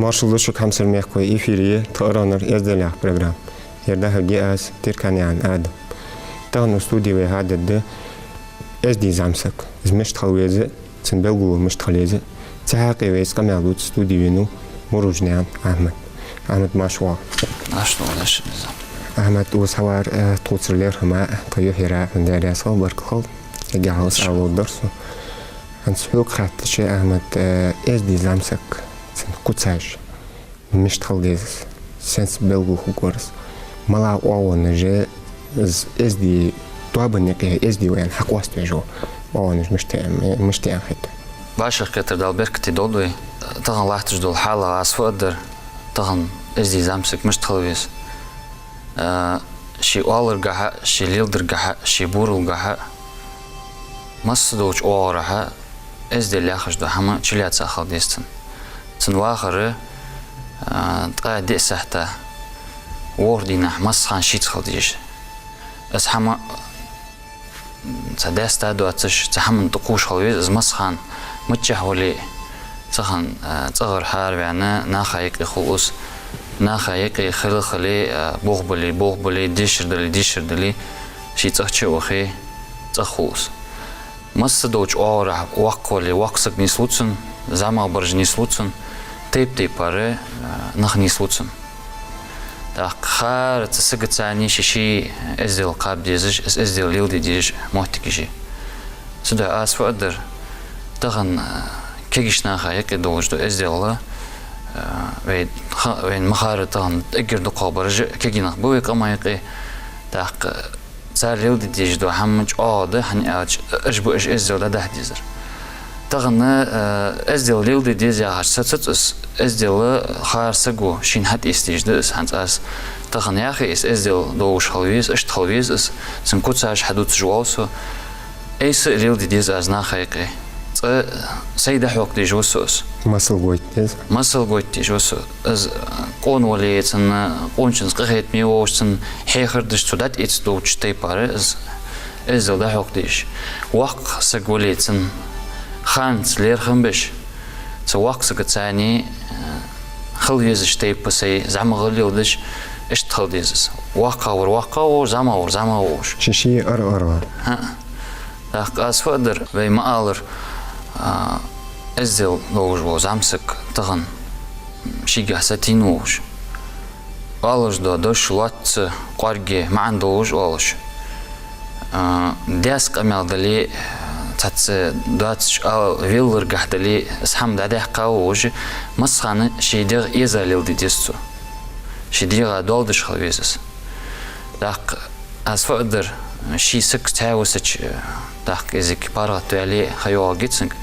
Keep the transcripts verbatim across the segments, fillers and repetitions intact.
Маршал да шуга, хьамсара мехкахой, эфире я тха аргӀанара «Эздел» яха программа. Ер дӀахьоргья аз, Теркан Адам. Тахан студе вай хьадаьд эздий зӀамсаг, из мишта хила веза, цун белгало мишта хила еза. Цу хьакъехьа вайца къамаьл дувца студе венав Муружнаькъан Ахьмад. Ахьмад, марша воагӀалва. Марша воагӀалва, Низам. Ахьмад, укхаза хьавар, э, тхоцара лерхӀам а, тха юхьера а хьона Даьла раьза хилва, баркал хилда. Эггара хьалха ала ловргдар со. ХӀанз хьога хаьттача, Ахьмад, э, эздий зӀамсаг, цун куцаш мишта хила деза, сенца белгало хургвар из? МалагӀа оагӀонаш я из эздий тоабан юкъе, эздий ва аьнна хьакъоаставеш йола оагӀонаш мишта я, мишта я аьнна хет? ВӀашагӀкхетар, Дала беркате долда вай. Тахан латташ дола хьал а аз фу аргдар, тахан эздий зӀамсаг мишта хила веза. А, ший оаларгахьа, ший леладаргахьа, ший буралгахьа, масса долча оагӀорахьа эздел яхаш дола хӀама чулаьца хила деза цун. Цун вахар, а, ткъаь диъ сахьат, ворхӀ дийнахьа масса хана шийца хила дезаш. Из хӀама цхьа даьста доацаш, цхьа хӀаманна тӀакхувш хила веза из масса хана, миччахьа вале а. Цу хана, а, цӀагӀара хьаараваьнна, наха юкъе хул из. Наха юкъе хила-хиле, а, болх бале, болх бале, дешар дале, дешар дале, ший цӀагӀа чу а вахе, цӀагӀа хул из. Масса долча оагӀорахьа воккха вале, воккха саг нийслу цун, зӀамагӀа бараш нийслу цун, тайп-тайпара, а, нах нийслу цун. ТӀаккха хӀара цу сагаца ший-ший эздел кхаба дезаш, из эздел леладе дезаш моттигаш я. Цудухьа аз фу аргдар, тахан, а, кегийча наха юкъе долаш дола эздел, а, вай ха-, вайна ма харра, тахан эггара дукхагӀбараш а кегий нах ба вай къаман юкъе. ТӀаккха цар леладе дезаш дола хӀама чӀоагӀа да, хӀана аьлча уж ба уж эздел дӀадахьа дезар. Тахан, э, эздел леладе деза яхача саца цӀус, эздел хӀара саго шийна хьатӀаэца дезаш да из. ХӀанз аз тахан яхе, из эздел долаш хила веза, иштта хила веза из, цун куцаш хьадувцаш воал со. Айса а леладе деза аз наха юкъе. Цкъа сай дӀахьокха дезаш ва со из. Масал гойтта деза. Масал гойтта дезаш ва со. Из къона вале, цун къоначунца къахетаме волаш, цунна хьехар деш, цо дӀатӀаэца долча тайпара из эздел дӀахьокха дезаш. Воккха саг вале, цунна ханца лерхӀам беш, цу воккхача сагаца, э, хила везача тайпара сай зӀамагӀа леладеш, иштта хила деза из. ВоккхагӀвар воккхагӀа волаш, зӀамагӀвар зӀамагӀа волаш. Ший-ший ара-ара. ХӀаа. ТӀаккха аз фу аргдар, вай ма аллара, а, эздел долаш вола зӀамсаг тахан шийгахьа сатийна волаш, оалаш дола дош лоацца, кӀоарга маӀан долаш оалаш, а, даьца къамаьл дале, цхьацца доацача ала велларгахьа дале, из хӀама дӀадаьккха волаш, масса хана ший дегӀ эза леладе деза цо. Ший дегӀа доал деш хила веза из. ТӀаккха аз фу аргдар, ший саг цхьаь висача, тӀаккха из икки паргӀата ваьле ха йоагӀаргья цунга,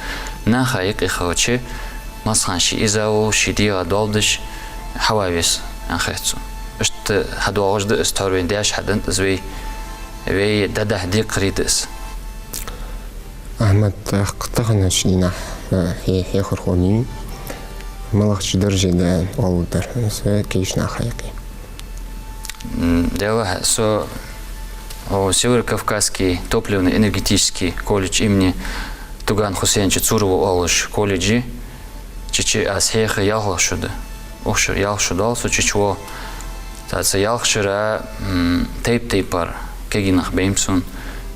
наха юкъе хилча, масса хана ший эза волаш, ший дегӀа доал деш хьава веза аьнна хет сона. Иштта хьадоагӀаш да из, тхьовра вайна даьша хьаденна да из, вай, вай дӀадахьа декхарий да из. Ахьмад, тӀаккха таханарча дийнахьа, э, хье-, хьехархо ма вий, малагӀча дарже да аьнна оаларгдар хьона со кегийча наха юкъе? М, делахь, со, о, Северо-Кавказский топливно-энергетический колледж имени Туган Хусейновича Цурова оалаш колледже, чу-чу аз хьеха ялх шу да. Укх шера ялх шу доал со чу-чу вола. ТӀаккха цу ялх шера, м, тайп-тайпара кегий нах байнаб сона,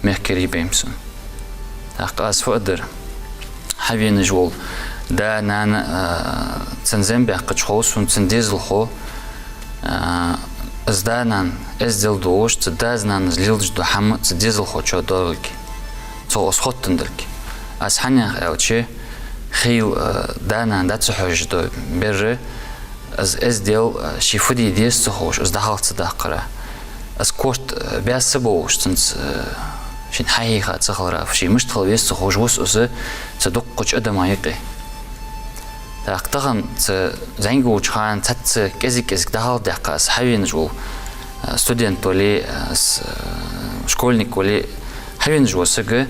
мехкарий байнаб сона. ТӀаккха аз фу аргдар, хьавенаш вола да-нана, а, цун зем баьккхача хов сона цун дезалхо, а, из да-нана эздел долаш, цу дас-нанас леладеш дола хӀама цу дезалхочоа доаллалга, цо из хоттадалга. Аз хӀана ях аьлча, хийла, а, да-нана дӀа ца хьожаш дола бер, из эздел, а, ше фу де деза ца ховш, из дӀахьалха ца даккхара, из корта, а, баьсса болаш, цунца, а, шийна хьахьийха ца хилара, ше мишта хила веза ца ховш, вус из цу дуккхача адама юкъе. ТӀаккха тахан цу зӀамигача хана цхьацца кӀезиг-кӀезига дӀахьалха даьккха, из хьавенаш вола, а, студент вале, а, с-, а, школьник вале, хьавенаш вола саг, а,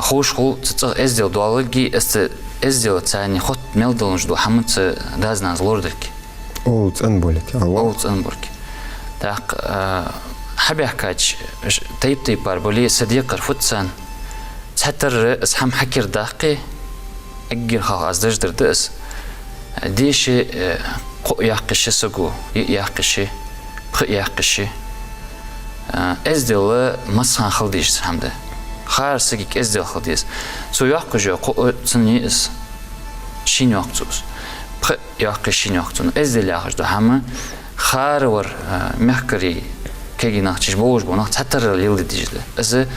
ховш хул цу цӀагӀа эздел доаллалга, из цу эзделаца хотта мел долаш дола хӀама цу дас-нанас лорадалга. Овла цӀена болга, алло. Овла цӀена болга. ТӀаккха, а, хьабаьхкача, ш-, тайп-тайпара бале, са декхар фуд царна? Цхьатарра из хӀама хьакера даккхе, эггара хьалха аз деш дар да из. Деша, э, кхоъ яккха йиш я саго, йиъ яккха йиш я, пхиъ яккха йиш я. Э, эздел массахана хила дезаш хӀама да. Хара сагага эздел хила деза. Цо йоаккхаш йола кхоъ цунна я из, шийна йоаккх цо из. Пхиъ йоаккх шийна йоаккх цунна. Эздел яхаш дола хӀама хара вар, э, мехкарий, кагий нах, чиж болаш бола нах цхьатарра леладе дезаш да. Из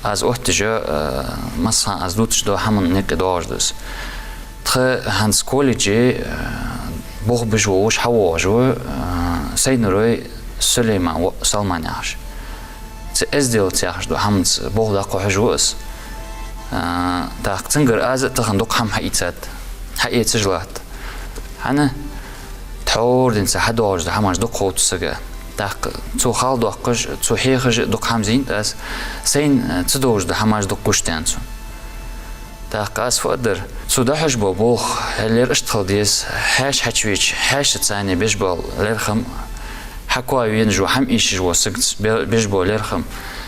аз оттаеш, э, массахана аз дувцаш дола хӀаман наькъе доагӀаш да из. Тха хӀанз колледже, э, болх беш волаш хьавоагӀаш ва, э, Сайнурой Сулейман воӀ Салман яхаш. Цу эзделаца яхаш дола хӀаманца болх дӀакхухьаш ва из. Э, тӀаккха цунгара аз а тахан дукха хӀама хьаийцад, хьаэцаш латт. ХӀана? Тхьовра денз хьадоагӀаш дола хӀамаш дукха ховц сага. ТӀаккха цо хьалдоаккхаш, цо хьехаш а дукха хӀама зийнад аз. Сайна, э, ца довзаш дола хӀамаш дукха гуш даьннад сона. ТӀаккха аз фу аргдар? Цо дӀахьош бола болх, хӀаллера иштта хила деза, хьаьша хьачувеча, хьаьшаца цхьана беш бола лерхӀам, хьакоа венаш вола, хӀама эшаш вола сагаца бе-, беш бола лерхӀам,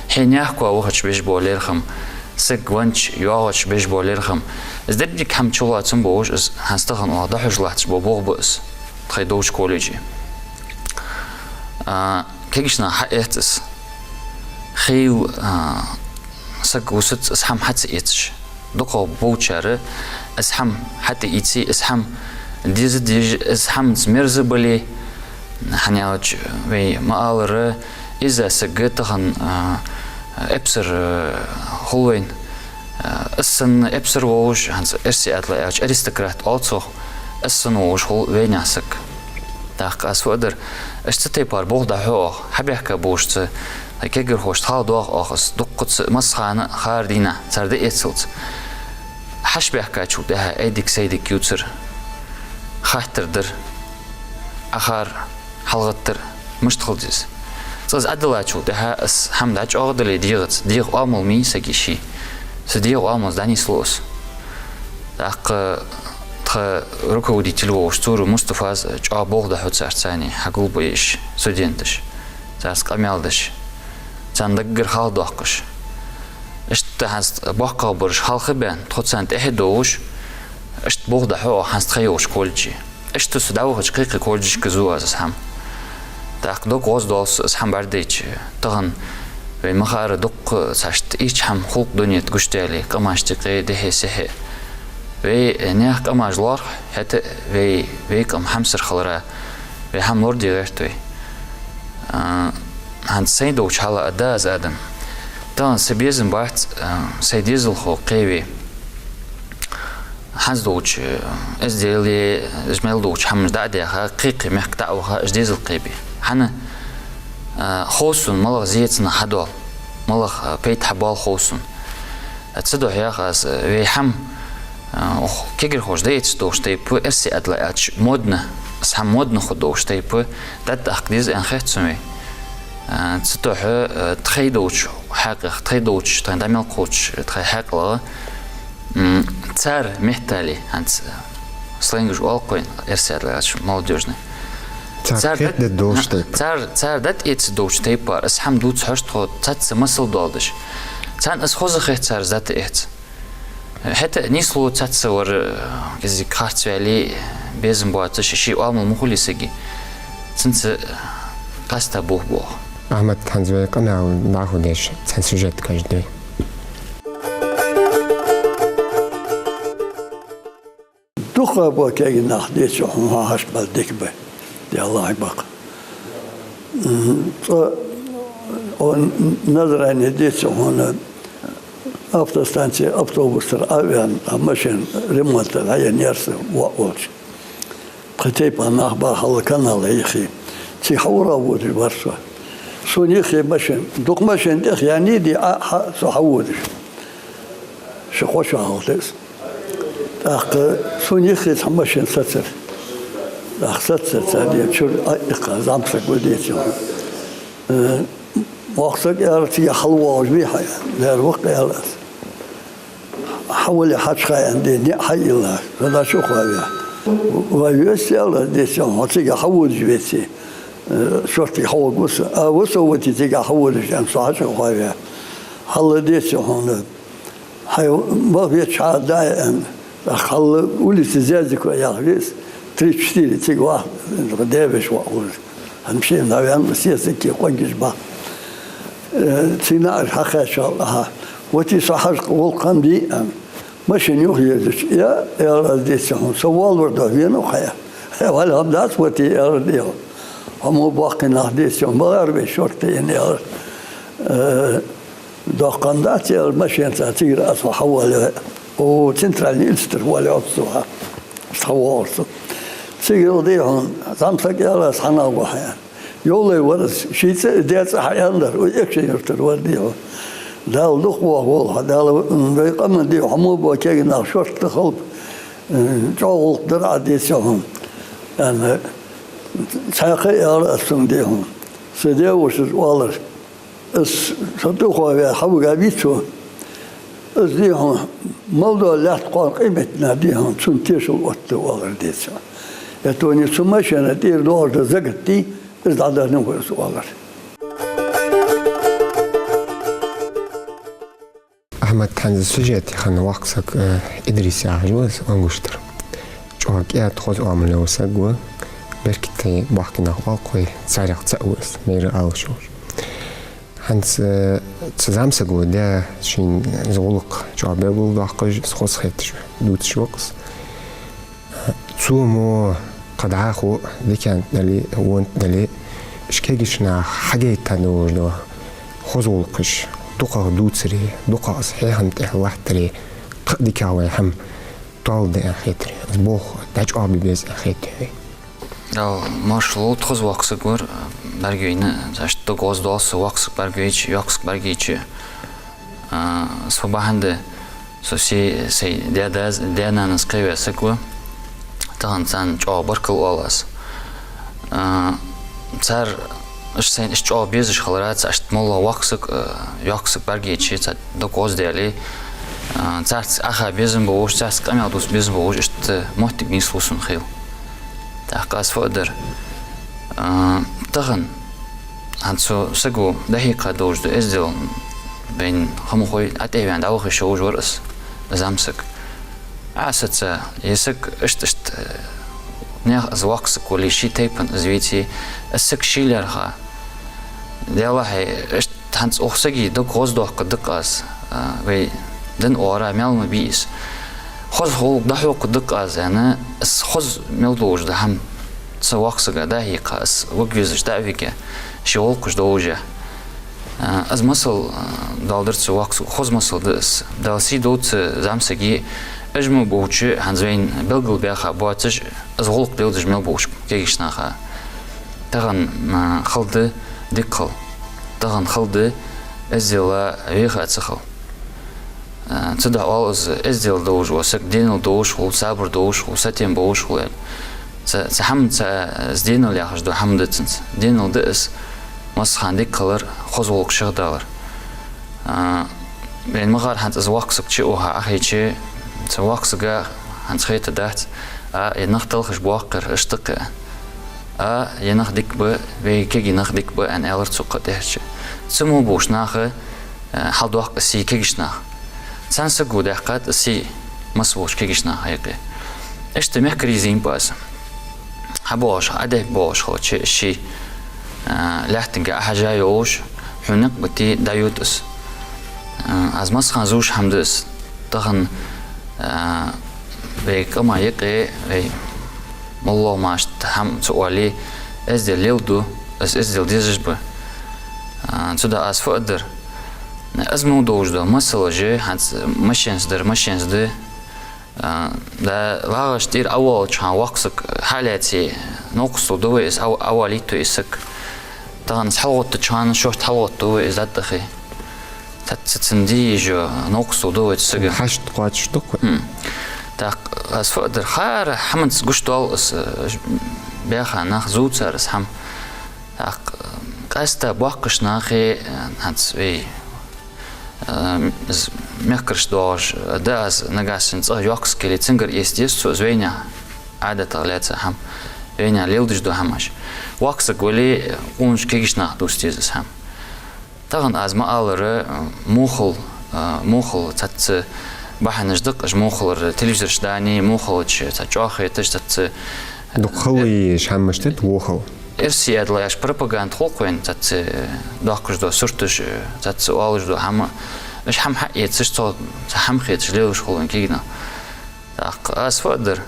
хье наьха коа вахача беш бола лерхӀам, саг веннача, йоагӀача беш бола лерхӀам. Из деррига хӀама чулоацам болаш, из хӀанз тахан оаха дӀахьош латташ бола болх ба из, тхоай долча колледже. А, кагийча наха хьаэц из. Хийла, а, саг вусац из хӀама хьа ца эцаш. ДукхагӀа болчар из хӀама хьатӀаийце, из хӀама деза дезаш, из хӀаманца мерза бале, хӀана аьлча вай ма аллара, из саг тахан, а, эпсар, а, хул вайна. Э, из санна эпсар волаш, хӀанз эрсий аьтла аьлча аристократ оал цох, из санна волаш хул вайнаьха саг. ТӀаккха аз фу аргдар, иштта цу тайпара болх дӀахьо оаха, хьабаьхка болча цу кагирхошта хьалдоагӀа оаха из, дуккхаза массахана хара дийнахьа, цар дӀаэцалца. Хьабаьхкачул тӀехьагӀа айдик-сайдик ювцар, хаттар дар, Ӏахар, хьалгӀаттар, мишта хила деза. Цкъа из Ӏадиллачул тӀехьагӀа из хӀама дӀачӀоагӀдале дегӀаца, дегӀа оамал ма йий сага ший. Цу дегӀа оамалца дӀанийслу из. ТӀаккха тха руководитель волаш Цуров Мустафас чӀоагӀа болх дӀахьу царца цхьана, хьагулбаеш студенташ, царца къамаьл деш, царна даггара хьалдоаккхаш. Иштта хӀанз боккхагӀбараш хьалха а баьнна, тхо царна тӀехьа а довш, иштта болх дӀахьо оаха хӀанз тха йолча колледже. Иштта со дӀавахача кхы-кхы колледжашка зу аз из хӀама. ТӀаккха дог гӀоздоал сона из хӀама бӀаргадайча, тахан вай ма харра дуккха цхьашта ийрча хӀама хул-кх дунен тӀа гуш даьле, къамашта юкъе, дехьа-сехьа. Вай наьха къамаш лоархӀ, хӀаьта а вай, вай къам хьамсара хилара, вай хӀама лораде гӀерт вай. А, хӀанз сай долча хьала а да аз, Адам. Тахан са безам бац, а, сай дезалхо кхеве. ХӀанз долча, э, эздел е, из мел долча хӀамаш дӀа а даьха, кхы-кхы мехка дӀа а ваха, из дезал кхебе. ХӀана, э, хов сона, малагӀа зе цунах хьадоал, малагӀа, э, пайда хьабоал хов сона. Э, цудухьа йоах аз, э, вай хӀама, э, укх кагирхоша дӀаэцаш долча тайпара, эрсий аьтла аьлча, модно, из хӀама модно хургдолча тайпара дӀатӀадаккха деза аьнна хет сона вай. Э, цудухьа, э, тхоай долча хьакъехьа, тхоай долча, тхоай дӀа мел кхоллача тхоай хьакъехьа, м, цар меттел, хӀанз сленгаш оал-кх вайна, эрсий аьтла аьлча, молодёжный. Цар, цар кхетаде дат-, долча тайпара. Цар, цар дӀатӀаэца долча тайпара, из хӀама дувца хьож тхо цхьацца масал доаладеш. Царна из хоза хет, цар из дӀатӀаэц. ХӀаьта а нийслу цхьацца вар, э, кӀезига харц ваьле, безам боацаш, ший оамал ма хулий сага. Цунца къаьстта болх бу оаха. Ахьмад, хӀанз вай къамаьл дӀахо деш, цхьан сюжет кхаьчад вай. Дукха ба кагий нах, деций хьона, хьахьаш бала дика ба, Даьллахьа бакъ. М, цкъа, о, Назране, деций хьона, автостанце автобусара Ӏоваьнна, а машен ремонтага хьаенна яр са воӀ волча. Тха тайпан нах бар хьалха канал йиххе. Цига хьавоагӀаш водаш вар со. Сона йиххе машен, дукха машен тӀехъяьннай, Ӏа, хьа, со хьаводаш. Ши-кхо шу хьалха да из. ТӀаккха сона йиххе цхьа машен сецар. ТӀаккха сецар цар, ден чура Ӏоиккха зӀамсаг ва, деций хьона. Э, воккха саг, аьлар, цига хьалвоагӀаш вий хьо, аьнна. Аьлар, ва-кх, аьлар аз. Хьавале хьачухьа, аьнна, ден ниӀ хьайийллар. Со дӀачу а хоаваь. Ва вест, аьлар, деций хьона, хьо цига хьаводаш веце, э, шортига хьавоагӀаргва со. А, ва со вете цига хьаводаш, аьнна, со хьачу а хоаваь. Хьалла, деций хьона, хьай ма веча хьа даь, аьнна. ТӀаккха хьалла улица Зязикова яха веце, Три-четыре цига ваха, дебеш ваха. ХӀанз шийна дӀаваьнна, сесаги къонгаш ба. Э, цига наӀараш хьакхаьчачул тӀехьагӀа: «Вати, со хьажа-кх, гӀулакх хӀама дий», — аьнна. Машина юха езача: «Я, — аьлар аз, — деций хьона, со воалавар духьа венав-кх хьо». «Вале, хӀама дац, вати, — аьлар, — дий хьона. Хьо мо боккхий нах, деций хьона, балар бе шортта ена», — аьлар. Э, «Доккха хӀама дац, — аьлар, — машенаца цигара аз хьо хьавоалаве. О, центральни Эльстера воалаве со хьо. Иштта хьавоагӀар со». Цигара, дий хьона, зӀамсага аьлар аз: «Хьанах гу хьо?» — аьнна. Йовлай вар из, ший цӀи, даь цӀи хьааьннадар, укх Экажкъонгий-Юртара вар, дий хьона. Дала дукха воахаволва хьо, Дала вай къаман, дий хьона, хьо мо бола кегий нах шортта хилба, э, чӀоагӀа гӀулакх дар Ӏа, деций хьона, аьнна. Цхьаькха а аьлар аз цунга, дий хьона: «Са даь-вошас оалар, аз со тӀехьа ваь хьавига вий цо, аз, дий хьона, мел дола лаьтта кхоана къематдийнахьа, дий хьона, цунна тешал оттаду», — оалар, деций хьона. «Э, тони, цу машена тӀера доагӀаш дола закат дий, из дӀаденна ва из», — оалар. Ахьмад, хӀанз сюжете хинна воккха саг, э, Идрис яхаш ва из Онгуштара. ЧӀоагӀа кӀаьда, хоза оамал йола саг ва. Беркате боккхий нах оал-кх вай, царех цаӀ ва из, майра алаш волаш. ХӀанз, э, цу зӀамсаго даь шийна из гӀулакх чӀоагӀа белгалдоаккхаш, из хоза хеташ дувцаш ва-кх из. Цо мо кхы дӀахо диканна дале, вонна дале, уж кегийча наха хьагайта долаш дола хоза гӀулакхаш дукхагӀа дувцаре, дукхагӀа из хьехам тӀа латтаре, кхы а дикагӀа вай хӀама тоаладе аьнна хетарий, из болх дӀачӀоагӀбе беза аьнна хетарий вай? Дала маршал лулда, хоза воккха саг вар, бӀаргавайна, иштта дог гӀоздоал со воккха саг бӀаргавайча, йоккха саг бӀаргайча. А, со бахьан да, со се-, сай даь-дас-, даь-нанас кхеваь саг ва. Тахан царна чӀоагӀа баркал оал аз. А, цар, уж сайна иштта чӀоагӀа безаш хиларах, цхьа иштта моллагӀа воккха саг, а, йоккха саг бӀаргайча, цхьа дог гӀоздаьле, а, царца Ӏаха безам болаш, царца къамаьл дувца безам болаш, иштта моттиг нийслу сона хийла. ТӀаккха аз фу а дар. А, тахан хӀанз цу саго дӀахьекха долаш дола эздел, вайна ха ма хой, ӀотӀавена дӀаваха йиш йолаш вар из, из зӀамсаг. Ӏа саца, е саг иштта-иштта, э, наьха из воккха саг вале, ший тайпан из веце, из саг ший лаьрхӀа. Делахь, иштта хӀанз укх сага дог гӀоздоаккхаргда-кх аз, а, вай дина оагӀора маьл ма бий из. Хоза гӀулакх дӀахьокхаргда-кх аз, аьнна, из хоза мел долаш дола хӀама цу воккхача сага дӀахьекха, из вига везаш дӀа а вига, ший гӀулакхаш долаш. А, из масал, а, доаладир цу воккхача саго, хоза масал да из. Дала сий долда цу зӀамсага, уж мо болча, хӀанз вайна белгалбаьха боацаш, из гӀулакх леладеш мел болча кегийча наха. Тахан, а, хала да дика хила. Тахан хала да эздела веха ца хила. А, цудухьа оал из: эздел долаш вола саг денал долаш хул, сабар долаш хул, сатем болаш хул, аьнна. Цу, цу хӀаман, цу, из денал яхаш дола хӀама да цунца. Денал да из массахана дика хилар, хоза гӀулакх шийх далар. А, вайна ма харра хӀанз из воккха саг чу а ваха Ӏохайча, цу воккхача сага хӀанз хетаргдац, а, е нах талхаш боаккхар, иштта-кх, а, е нах дика ба, вай кегий нах дика ба, аьнна, аьлар цо кхы а тӀехьарча. Цу мо болча наха, а, хьалдоаккх из сий кегийча наха. Царна саго даьккхад из сий массаволча кегийча наха юкъе. Иштта мехкарий зийна ба аз. ХьабоагӀаш, Ӏодехка боагӀаш хилча, ший, а, лаьттага Ӏохьежа йолаш, хьона никъ бите дӀайода из. А, аз массахана зувш хӀама да из. Тахан, а, вай къаман юкъе, вай моллагӀа машта хӀама ца оале, эздел леладу, из эздел дезаш ба. А, цудухьа аз фу а дар. Из мо долаш дола масалаш, хӀанз машенаца дар, машенаца да. А, да, вагӀаш тӀера Ӏовоалача хана воккха саг хьалаьце, новкъостал да вай из, Ӏо-, Ӏовоалийта вай из саг. Тахан из хьалгӀоттача хана шортта хьалгӀотт вай из дӀатӀахье. Цаца цун дийжо новкъостал да вай цу сага. Хьашт кхоачаш дукха. Хм. ТӀаккха аз фу а дар, хӀара хӀаманца гуш доал из, э, баьха нах, зув цар из хӀама. ТӀаккха къаьстта боккхача нахе, э, хӀанз вай, э, из мехкарашта доагӀаш да аз, нагахьа санна цӀагӀа йоккха саг яле, цунгара эца деза цо из вайнаьха Ӏадатах лаьца хӀама, вайнаьха леладеш дола хӀамаш. Воккха саг вале, къонача кегийча наха дувца деза из хӀама. Тахан аз ма аллара, мухал, а, мухал цхьацца бахьанаш да-кх уж, мухалара телевизораш дани, мухалча цхьа чӀоагӀа хеташ, цхьацца Дукха хала езаш хӀамаш да вохал. Эрсий аьлча, пропаганда хул-кх вайна, цхьацца, э, доаккхаш дола сурташ, э, цхьацца оалаш дола хӀама. Уж хӀама хьаэцаш, цо цхьа хӀама хеташ лелаш хул вайна кегий нах. ТӀаккха аз фу аргдар,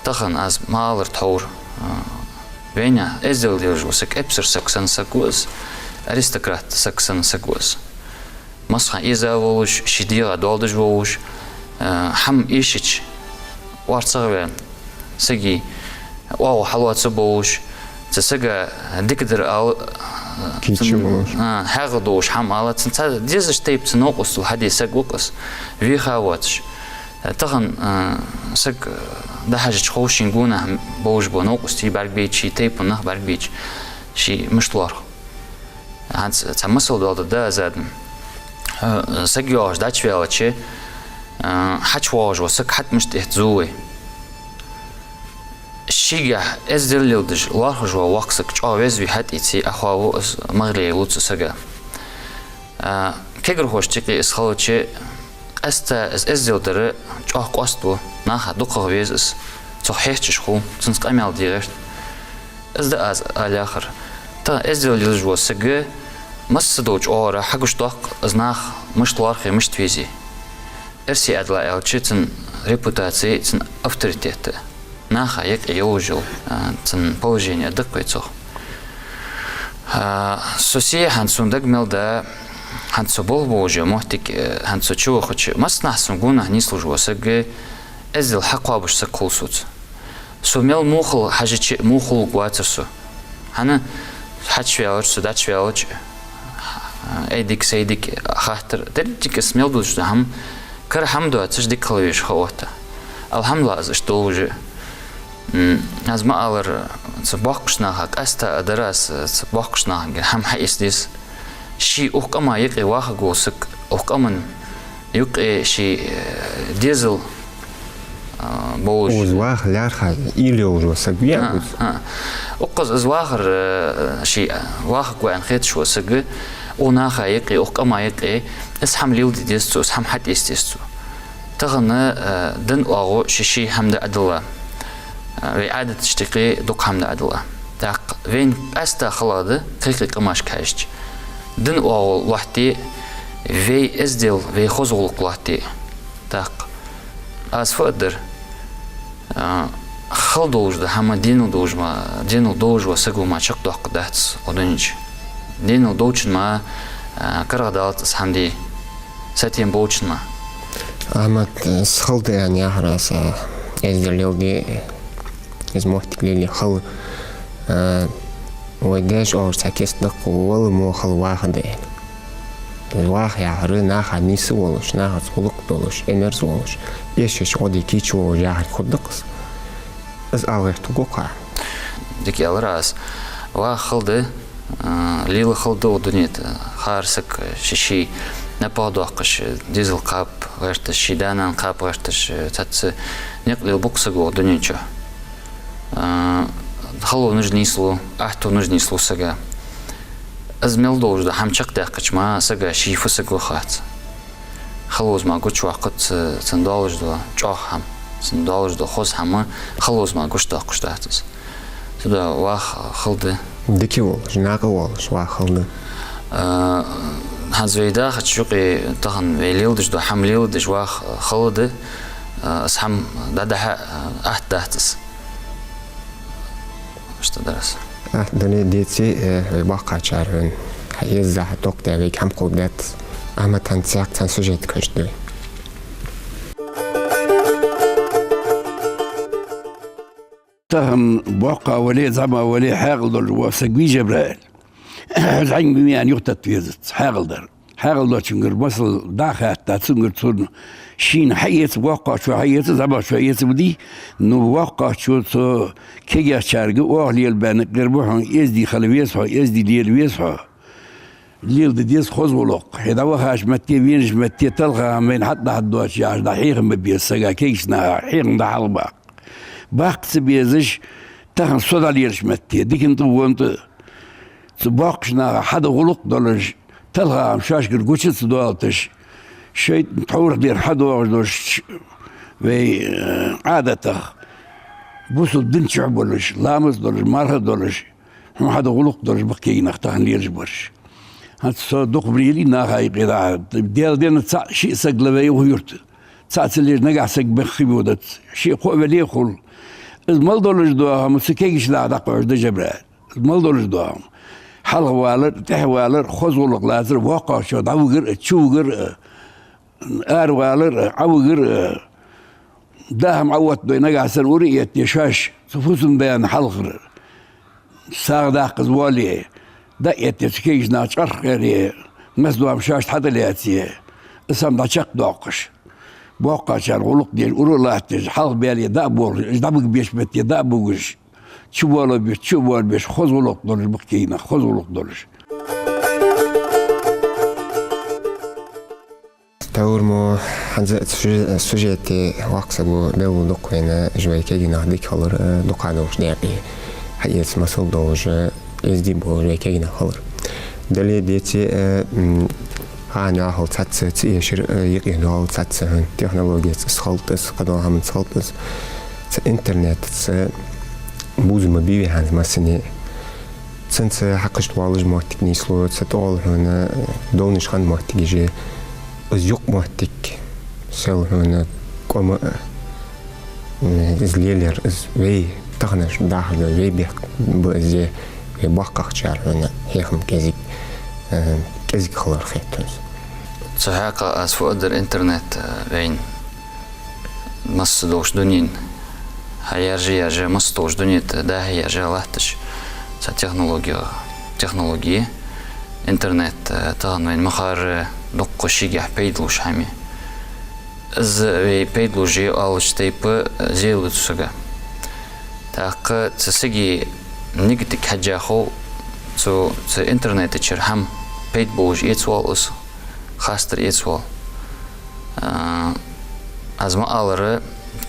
тахан аз ма аллара тхьовра, э, вайна эздел лелаш вола саг, эпсар саг санна саг ва из, аристократ саг санна саг ва из. Массахана эза волаш, ший дегӀа доал деш волаш, э, хӀама эшача, орцагӀваьнна, сага оагӀув хьалоаца болаш, цу сага дика дар ала, э, кийча цун, болаш, а, хьагӀ долаш хӀама ала, цун цхьа дезача тайпара цун новкъостал хьаде саг ва-кх из, веха воацаш. Э, тахан, э, саг, э, дӀахьажача хов шийна гонахьа болаш бола новкъостий бӀаргабайча, ший тайпан нах бӀаргабайча, ше мишта лоархӀ. ХӀанз цхьа масал доаладергда аз, Адам. Э, саг йоагӀаш дӀачуваьлча, э, хьачувоагӀаш вола саг хьатӀа мишта эттазув вай? Шийгахьа эздел леладеш лоархӀаш вола воккха саг чӀоагӀа везавий, хьатӀаийций, Ӏохоаву из, магӀар яьлу цу сага. Э, кагирхошта юкъе из хилча, къаьстта из эздел дар чӀоагӀа къоаставу, наха дукхагӀа веза из, цох хьехчаш хул, цунца къамаьл де гӀерт. Из да аз ала яхар. Тахан эздел лелаш вола саг массадолча оагӀорахьа хьагучадоаккх из, нах мишта лоархӀе, мишта везе. Эрсий аьлча, цун репутаци, цун авторитет, наха юкъе йолаш йола, а, цун положени да-кх вай цох. А, со се хӀанз сона дага мел да, хӀанз со болх беш бола моттиг, э, хӀанз со чувахача, массанахьа сона гонахьа нийслуш вола саг, эздел хьакхоабаш саг хул соца. Со мел мухал хьажача а, мухалургвацар со. ХӀана, хьачувоагӀаш со, дӀачувоагӀаш, э, айдик-сайдик хаттар, деррига из мел долаш да хӀама, кара хӀама доацаш дика хила везаш ха отта. АлхьамдулиллахӀ, аз иштта долаш ва. М, аз ма аллара, цу боккхийча наха, къаьстта а дар аз, цу боккхийча нахага хӀама хьаэца деза. Ший укх къама юкъе вахаргвола саг, укх къаман юкъе ший, э, дезал, а, болаш. Укхаза ваха лаьрхӀа уйла йолаш вола саг вий, а, укхаза? А. Укхаза из вахар, э, ший, а, вахаргва аьнна хеташ вола саг, укх наха юкъе, укх къама юкъе, из хӀама леладе деза цо, из хӀама хьатӀаэца деза цо. Тахан, э, дин оагӀув ший-ший хӀама да Ӏадилла. Э, вай Ӏадаташта юкъе дукха хӀама да Ӏадилла. ТӀаккха вайна къаьстта хала да, кхы-кхы къамашка хьежача, дин оагӀув лоаттаде, вай эздел, вай хоза гӀулакх лоаттаде. ТӀаккха аз фу аргдар, а, хала долаш да хӀама, денал долаш ма, денал долаш вола саг ва ма чакхдоаккхаргдац укх дунен чу. Денал долчун ма, а, карагӀдалац из хӀама де, сатем болчун ма. Ахьмад, из хала да аьнна яхар аз, а, эздел леладе, из моттиг лелае хала, а, вай даьша оалаш цхьа кица да-кх, вала мо хала ваха да аьнна. Ваха яхар наха нийса волаш, нахаца гӀулакх долаш, Ӏимерза волаш, эшаш гӀо де кийча волаш яхар хургда-кх из. Из ала гӀерт хургва-кх Ӏа. Дика аьлар Ӏа из. Ваха хала да, а, лела хала да укх дунен тӀа. ХӀара саг ший-ший напагӀа доаккхаш, дезал кхаба гӀерташ, ший да-нана кхаба гӀерташ, цхьацца никъ лелабу-кх саго укх дунен чу. А, халонаш нийслу, аьттонаш нийслу сага. Из мел долаш да хӀама чакхдаьккхача ма сага ший фу саг ва хац. Халонаш ма гучадоаккхац цун доаллаш дола чӀоагӀа хӀама, цун доаллаш дола хоза хӀама халонаш ма гучадоаккхаш дац из. Цудухьа ваха хала да. Дика волаш, накъа волаш ваха хала да. А, хӀанз вай дахача юкъе тахан вай леладеш дола хӀама леладеш ваха хала да, а, из хӀама дӀадахьа, а, атта дац из. Иштта дар из. Атта дале а, деце а, э, вай боккхагӀчар вайна хьаэза, хьатохкаш вайга хӀама кхоабадац. Ахьмад, хӀанз цхьаькха цхьан сюжетага хьежаргда вай. Тахан боккха вале, зӀамига вале, хьаькъал долаш вола саг вий, Жабраил? ЗӀамига вий аьнна юхататта везац хьаькъал дар. Хьаькъал долчунгара масал дӀа а хатта, цунгара цунна шийна хьаэца, воккхагӀчо хьаэца, зӀамагӀчо эца ма дий, ну, воккхагӀчо цу кегийчарга оаха лелабаьннаб: гӀир ва хьона, эздий хила веза хьо, эздий лела веза хьо. Леладе деза хоза гӀулакх. Хьо дӀавахача метте, венача метте, талха хӀама вайна хьатӀадахьаргдоацаш яхаш, дӀахьехам бе беза сага, кегийча наха хьехам дӀахьалхабаккха. Баккха ца безаш, тахан со дӀалелача метте, дикан тӀа, вонна тӀа, цу боккхийча наха хьада гӀулакх долаш, талха хӀама шоашкара гуча ца доалийташ, шайтӀан тхьовра дера хьадоагӀаш долаш, вай, э, Ӏадатах Бусалба дин чу болаш, ламаз долаш, марха долаш, хьона хьада гӀулакх долаш ба-кх кагий нах тахан лелаш бараш. ХӀанз со дукха бийли наха юкъе дӀа, Даьла денна цхьаъ шиъ саг лаве укх юрта. Цхьаъ ца лелаш нагахь саг бехк хи бодац. Шиъ-кхоъ веле хул. Из мел долаш дола хӀама цу кагийча наха дӀакхоачаш да, Жабраил. Из мел долаш дола хӀама. Хьалха валар, тӀехьа валар, хоза гӀулакх лацар, воккхагӀчоа дӀавигар а, чувигар а, аравалар а, Ӏавигар а, даа хӀама Ӏооттадой, нагахь санна ура этте шоаш, цу фусам-даьна хьалхара сагӀа даккха из воале, дӀаэтте цу кагийча наха чкъаркха гӀерте, масса дола хӀама шоашта хьатӀалаьце, из хӀама дӀачакхдоаккхаш, боккхагӀчарна гӀулакх деш, ура а латтадеш, хьалха баьле дӀа а болхаш, уж дӀабига беш метте дӀа а бугаш, чу боалабеш, чу а боалабеш, хоза гӀулакх долаш ба-кх кагий нах, хоза гӀулакх долаш. Тхьовра мо хӀанз а цу сюже-, сюжете воккха саго белгалдоаккх вайна, уж вай кагий нах дика хилар, э, дукха долаш декъе хьаэца масал долаш, э, эздий болаш вай кагий нах хилар. Дале а, деце а, э, м, хьа нахал цхьацца ца эшар, э, юкъе доал цхьацца хӀама, технологеца из хилда из, кхыдола хӀаманца хилда из, цу интернетаца бувзам бе вай хӀанз массане. Цунца хьакхашта воаллаш моттиг нийслу, цу тӀагӀолла хьона довнаш хинна моттигаш я, из юкъ моттиг, сел хьона кӀома, м, из лелаяр, из вай таханарча дахаш дола вай бехк ба из, вай боккхагӀчар хьона хьехам кӀезига, э, кӀезига хилар хет хьона из. Цу хьакъехьа аз фу аргдар, интернет, э, вайна масса долча дунен хьаяьржа, яьржа, масса долча дунен тӀа дӀа-хьа яьржа латташ цхьа технологи, технологи, интернет, э, тахан вайна мехкара дукха шийгахьа пайда луш хӀама я. Из вай пайда луш я оалача тайпара, э, зералуц сага. ТӀаккха цу сага нигатиг хьежжа хов, цу, цу интернета чура хӀама пайда болаш эцавоал из, хастар эцавоал. А, аз ма аллара,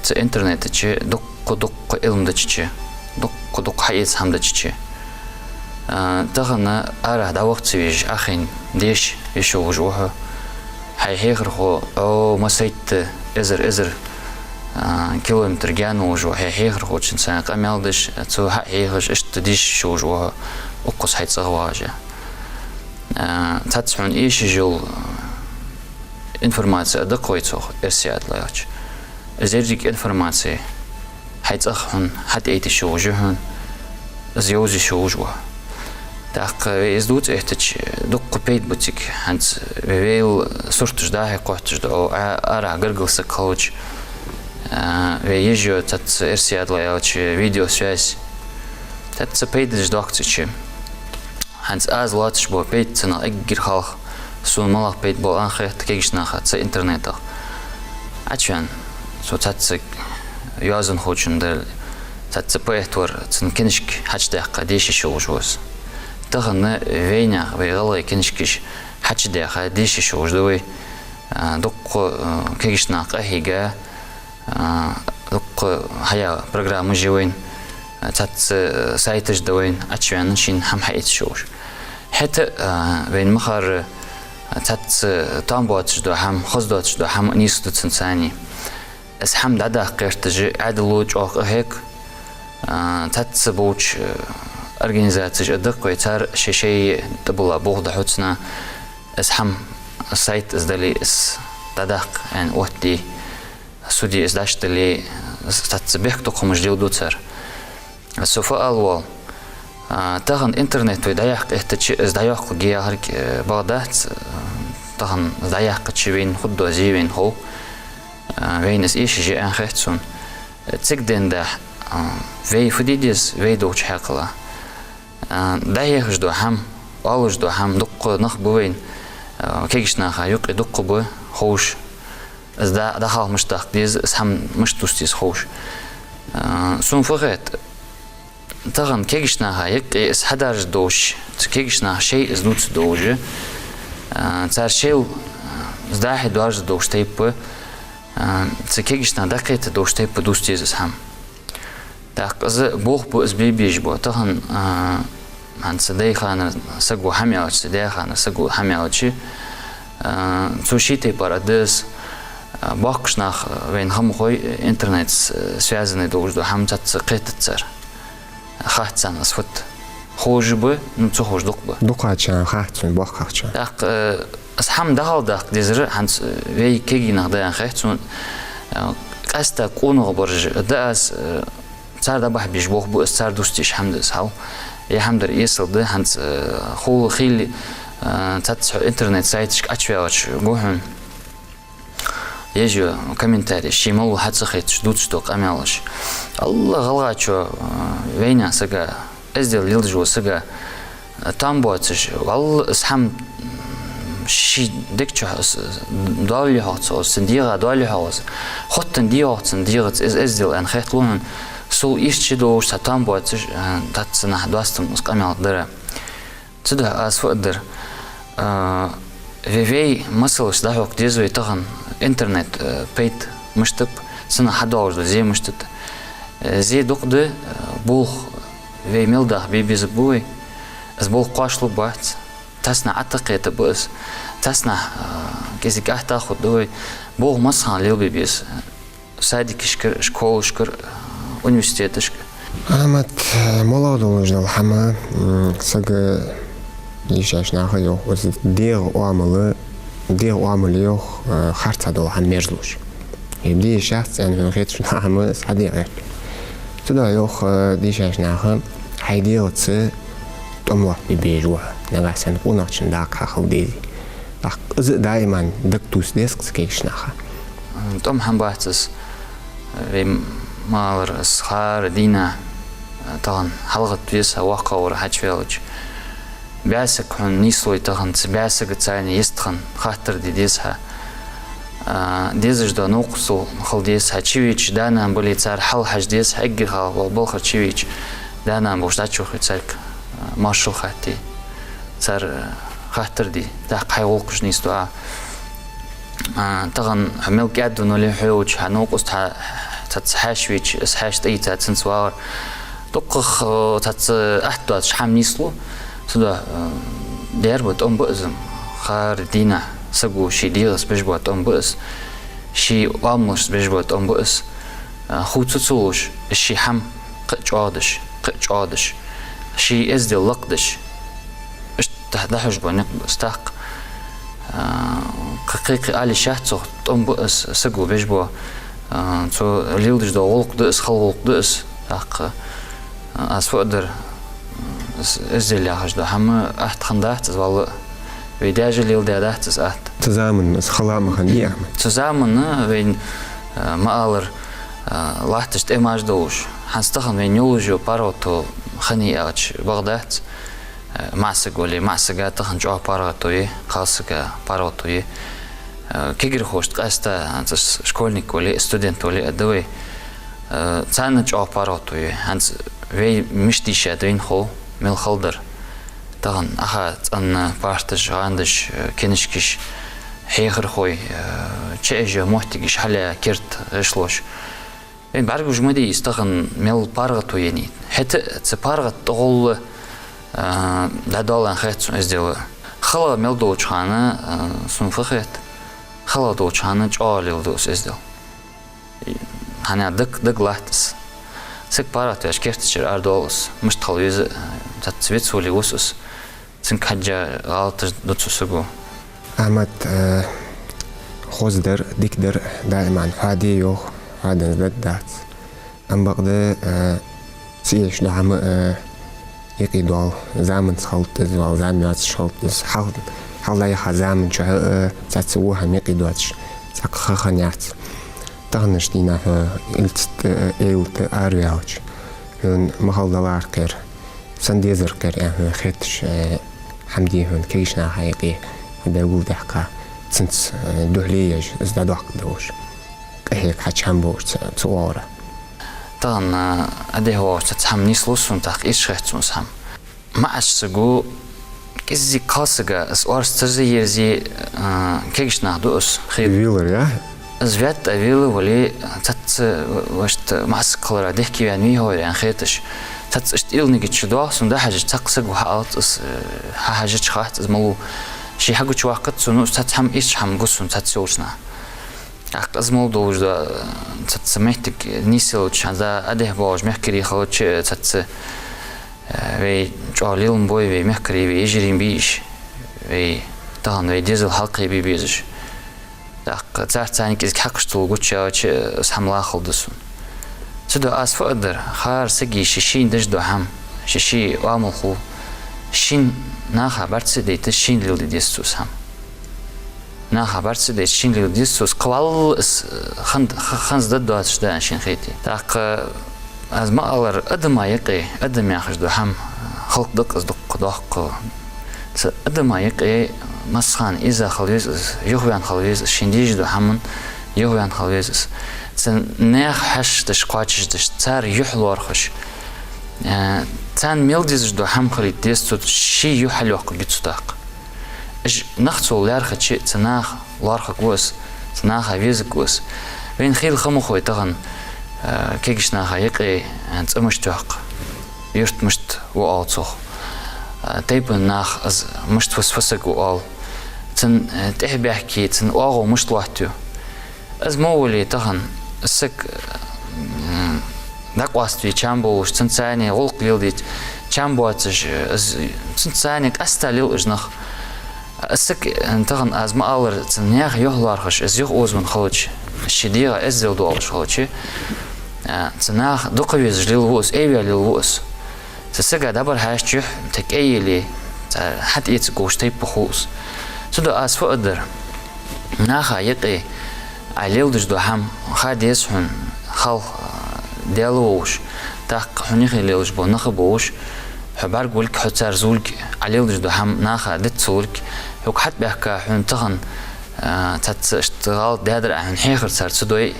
цу интернета чу дукха-дукха Ӏилма дача чу, дукха-дукха хьаэца хӀама дача чу. А, тахан арахьа дӀаваха ца везаш, Ӏохайна деша йиш йолаш ва хьо. Хьай хьехархо, о, массайтта эзар-эзар, а, километр гаьна волаш вола хьай хьехархочунца къамаьл деш, цо хьа а хьехаш, иштта деша йиш йолаш ва хьо, укхаза хьай цӀагӀа вагӀаш. А, цхьацца хьона эшаш йола информаци а да-кх вай цох, эрсий ала аьлча. Из еррига информаци хьай цӀагӀа хьона хьатӀаэца йиш йолаш я хьона, из йовза йиш йолаш ва. ТӀаккха вай из дувца эттача, дукха пайда ба цига, хӀанз вай вайл сурташ дӀа-хьа кхотташ да, о, а-, арахьа гаргара саг хилча, а, вай йиш йола цхьацца, эрсий ала аьлча, видеосвязь. Цхьацца пайдаш доахк цу чу. ХӀанз аз лоацаш бола пайда цунах эггара хьалха сона малагӀа пайда бола аьнна хет кагийча наха цу интернетах. Ӏочувена со цхьацца йоазонхочун, дале, цхьацца поэт вар, цун книжка хьачудаьккха деша йиш йолаш ва со. Тахан вайнаьха, вай гӀалгӀай книжкаш хьачудаьха деша йиш йолаш да вай. А, дукха, а, кагийча наха къахьийга, а, дукха хьаяь программаш я вайна, а, цхьацца, а, сайташ да вайна, Ӏочувена шийна хӀама хьаэца йиш йолаш. ХӀаьта а, а, вайна мехкара, а, цхьацца там боацаш дола хӀама, хоза доацаш дола хӀама нийсду цунца цхьана. Из хӀама дӀадаккха гӀерташ Ӏаьдало чӀоагӀа къахьег, а, цхьацца болча, а, организацеш а да-кх вай, цар шоай-шоай тӀабилла болх дӀахьу цунна, из хӀама, сайт из дале, из дӀадаккха аьнна оттаде, суде из дӀачудале, цхьацца бехктокхамаш леладу цар. Со фу ала воал, а, тахан интернет вай дӀаяккха эттача, из дӀаяккхалга яхарг, э, бакъ дац, э, тахан из дӀаяьккхача вайна хургдола зе вайна хов, а, вайна из эшаш я аьнна хет сона. Цига денз дӀа, а, вай фу де деза, вай долча хьакъехьа. А, дӀахьехаш дола хӀама, оалаш дола хӀама дукха нах ба вайна, а, кагийча наха юкъе дукха ба ховш. Из дӀа-, дӀахалха мишта даккха деза, из хӀама мишта дусса деза ховш. А, сона фу хет, тахан кагийча наха юкъе из хьадаржа долаш, цу кагийча наха шоай из дувца долаш, а, цар шоайла, а, из дӀа-хьа доаржа долаш тайпа, а, цу кагийча наха дӀакхета долаш тайпа дусса деза из хӀама. ТӀаккха из болх ба, из бе безаш ба. Тахан, а, хӀанз даьй хана саго хӀама аьлча, даь хана саго хӀама аьлча, а, цо ший тайпара аргда из, А, боккхагӀча наха, а, вайна хӀама хой, интернетаца, а, связанный долаш дола хӀама цаца кхетац цар. Хац царна из фуд. Ховш ба, ну, ца ховш дукха ба. ДукхагӀчарна хац цун, боккхагӀчарна. ТӀаккха, а, из хӀама дӀахьалдаккха дезар хӀанз, а, вай кагий нах да аьнна хет сона, а, къаьстта къонах бараш да аз, а, цар дӀабахьа безаш болх ба из, цар дусташ хӀама да из хьал. Е хӀама дар эсала да, хӀанз, а, хул хилли, а, цаца хьо интернет сайташка Ӏочуваьлча гу хьона. Ежа комментареш, ший малав хьа ца хеташ, дувцаш дола къамаьлаш. Алла гӀалгӀачо, а, вайна сага, эздел леладеш вола сага, а, там боацаш, валла, из хӀама, м, ший дег чу хьо-, с-, доаллий хьогӀ цо, цун дегӀа доаллий хьогӀ из, хоттан дий хьогӀ цун дегӀаца из эздел аьнна хеталу хьона, сул иштта долаш цхьа там боацаш, а, цаца нах доастам из къамаьл дара. Цудухьа аз фу аргдар, а, ве-, вай масалаш дӀахьокха деза вай тахан интернет, а, пайда мишта ба, цунах хьадоагӀаш дола зе мишта да. Э, зе дукха да, а, болх вай мел даха бе безаргба вай. Из болх кхоачалургба вац. Цаца нах Ӏотакхетаргба из. Цаца нах, а, кӀезига атта хургда вай. Болх массахана лелабе беза. Садикашкара, школашкара, университеташкара. Ахьмад, малагӀа долаш дола хӀама, м, сага дийшача наха йоах, из дегӀа оамал, дегӀа оамал йоах, э, харцахьа дола хӀама мерзлуш. Е дийшац аьнна хьона хеташ дола хӀама из хьадийгӀа гӀерт. Цудухьа йоах, э, дийшача наха, хьай дегӀаца тӀом лоаттабе безаш ва хьо, нагахьа санна къонахчун дакъа хьахила дезий. ТӀаккха из а даиман дагатувса деза-кх цу кагийча наха. ТӀом хӀама бац из, вай ма аллара, из хӀара дийнахьа, тахан хьалгӀатта веза хьо воккхагӀвар хьачуваьлча. БӀаь саг хьона нийслой тахан, цу бӀаь сагаца царна йистхинна хаттар де деза хьа. А, дезаш дола новкъостал хила деза хьа, чувеча да-нана бале, цар хьал хьажа деза хьа, эггара хьалха вай балхара чувеча да-нана болча дӀачувахе царга, а, моаршал хатте. Цар, а, хаттар де, тӀаккха хьай гӀулакхаш нийсду Ӏа. А, тахан хьо мел кӀаьдвенна вале, хьо йолча хьа новкъост хьа цаца хьаьша вийча, из хьаьша тӀаийца цунца вагӀар. ДукхагӀа, э, цаца атта доацаш хӀама нийслу. Цудухьа, э, дера ба, тӀом ба из. ХӀара дийнахьа саго ший дегӀаца беш бола тӀом ба из. Ший оамалашца беш бола тӀом ба из. Э, хов цу ца луш, из ший хӀама кхы а чӀоагӀдеш, кхы а чӀоагӀдеш, ший эздел лакхдеш. Иштта дӀахьош бола никъ ба из тӀаккха. А, кхы-, кхы-, кхы ала йиш яц цох, тӀом ба из, саго беш бола, а, цо леладеш дола гӀулакх да из, хала гӀулакх да из. ТӀаккха, а, аз фу аргдар, из эздел яхаш дола хӀама атта хиннадац из, валлахӀи. Вай даьша леладаьдац из атта. Цу заман из хала ма хиннадий, Ахьмад. Цу заман вайна, а, ма аллара, а, латташ тӀемаш долаш. ХӀанз тахан вайна йолаш йола паргӀато хиннай аьлча бакъ дац. Э, маӀа саг вале, маӀа сага тахан чӀоагӀа паргӀато я, кхалсага паргӀато я. Э, кагирхошта къаьстта, хӀанз ш-, школьник вале, студент вале а да вай. Э, царна чӀоагӀа паргӀато я. ХӀанз вай мишта дийша да вайна хов, мел хала дар. Тахан Ӏаха цӀена парташ, гӀандаш, э, книжкаш, хьехархой, э, чаьжа моттигаш хьалъяь керда гӀишлош. Вайна бӀаргагуш ма дий из тахан мел паргӀато енай. ХӀаьта а цу паргӀата тӀагӀолла, а, дӀадоал аьнна хет сона эздел. Хала мел долча хана, а, сона фу хет, хала долча хана чӀоагӀа леладу из эздел. ХӀана аьлча даг, даг латт из. Саг паргӀата ваьлча керта чура арадоал из. Мишта хила веза, а, цаца вицвале вус из. Цунга хьежжа гӀалаташ ду цу саго. Ахьмад, э, хоза дар, дика дар даиман хьоаде йоах, хьоаданза даргдац. Ам бакъда, э, ца эшаш дола хӀама, э, юкъе доал, заманца хилац из, валлахӀи, зама йоацаш хилац из. Хьал-, хьалха яха заман чухь, э, цхьацца во хӀама юкъе доацаш, цхьаккха ха хиннаяц. Таханарча дийнахьа хьо Ӏилтта, э, Ӏилтта араваьлча, хьона ма хала далар кхер. Сенна дезар кхер аьнна хьона хеташ, э, хӀама дий хьона кагийча наха юкъе хьо белгалдаьккха, цунца, э, духьале еш, из дӀадоаккхаргдолаш, къахьега хьача хӀама болаш цу, цу оагӀора. Тахан, э, Ӏадехьа воагӀаш цхьа хӀама нийслу сона, тӀаккха ирча хет сона из хӀама. МаӀача саго кӀеззига кхалсага из орц тарза ерзе, а, кагийча наха ду из хила. Велар, я? Из ваьтта а вела вале, цацца вашта маӀа саг хилара дехке ваьнна вий хьо аьнна хеташ. Цацца иштта илнига чу доагӀа сона дӀахьежача, цхьаккха саго хьаалац из, э, хьахьежача хац из малув. Ше хьагучаваккхац сона, ну, цацца хӀама, ирча хӀама гу сона цацца йолча наха. ТӀаккха из мел долаш да, цхьацца моттиг нийсъелча, хӀанз а дехьа болаш мехкарий хилча, цхьацца, э, вай чӀоагӀа лелабой, вай мехкарий, вай йижарий бий уж, вай тахан вай дезал хьалкхебе безаш. ТӀаккха царца цхьана кӀезига хьакъ долаш гучаяьлча, из хӀама лоархӀаш да сона. Цудухьа аз фу аргдар, хӀара сага ший-шийна деш дола хӀама, ший-ший оамал хул, шийна наха бӀарга ца дайта, шийна леладе деза цо из хӀама. Наха бӀарга ца дайта, шийна леладе деза цо из, кхываллалца из хӀанз, хӀанз дӀадоацаш да аьнна шийна хете. ТӀаккха аз ма аллара, адама юкъе, адам яхаш дола хӀама, халкъ дакъаза дукха дохк. Цу адама юкъе массахана из хила веза из, юхаваьнна хила веза из, шийна дезаш долча хӀаман юхаваьнна хила веза из. Цу наьха хьашташ кхоачашдеш, цар юхь лоархӀаш, э, царна мел дезаш дола хӀама хилийта деза цо, ший юхь хьалйоаккхаргья цо тӀаккха. Уж нах цо лоархӀача, цу наха лоархӀаргва из, цу наха везаргва из. Вайна хийла ха ма хой тахан, э, кагийча наха юкъе, э, цӀа мишта йоаккх, юрт мишта ва оал цох, э, тайпан нах из мишта ва, фу саг ва оал. Цун, э, тӀехьа баьхке, цун оагӀув мишта лоаттаю. Из мо вале тахан, из саг, м, дӀакъоаставе чам болаш, цунца цхьана гӀулакх леладе чам боацаш, из, цунца цхьана къаьста лел уж нах. Из саг, э, тахан аз ма аллара, цу наьха юхь лоархӀаш, из юхаозаваьнна хилча, ший дегӀа эздел долаш хилча, э, цу наха дукха везаш лелаву из, эвя лелаву из. Цу сага дӀабӀарахьежача юхь, тӀаккха кӀайеле, цхьа хьатӀаэца гуш тайпа хул из. Цудухьа аз фу аргдар, наха юкъе Ӏа леладеш дола хӀама ха деза хьона, хьалха, а, Даьла волаш, тӀаккха хьона юхе лелаш бола нах а болаш, хьо бӀаргагулга, хьо цар зулга, Ӏа леладеш дола хӀама наха диц ца лург, хьога хьатӀабаьхка хьона тахан, а, цхьацца иштта гӀалат даьдар Ӏа, хьона хьехар цар ца дой,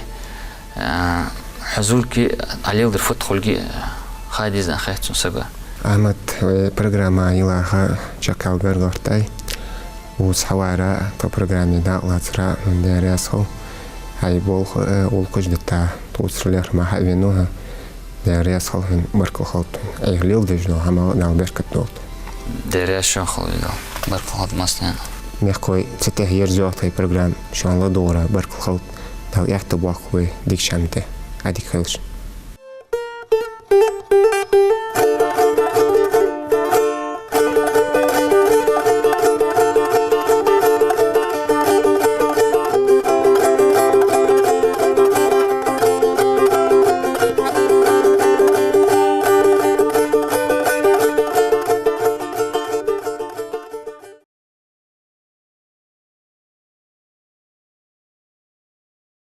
а, хьо зулга, Ӏа леладер фуд хулга, а, ха деза аьнна хет сона сага. Ахьмад, вай программа йилла ха чакхъяла гаргагӀа гӀертай. Укхаза хьавара, тха программе дакъа лацара хьона Даьла раьза хилва. Хьай болх, э, гӀулакхаш дита, тхоцара лерхӀам хьа а венав хьо. Даьла раьза хилва хьона, баркал хилда хьона. Ӏайха леладеш дола хӀамал Дала беркат долда. Даьла раьза хилва шоана, баркал хилда массанена. Мехкахой, цу тӀа ерзайоагӀа тха программа, шоана ладувгӀара баркал хилда. Дала аьттув боаккхалба вай дикача хӀаман тӀа. Ӏадика хийла шун.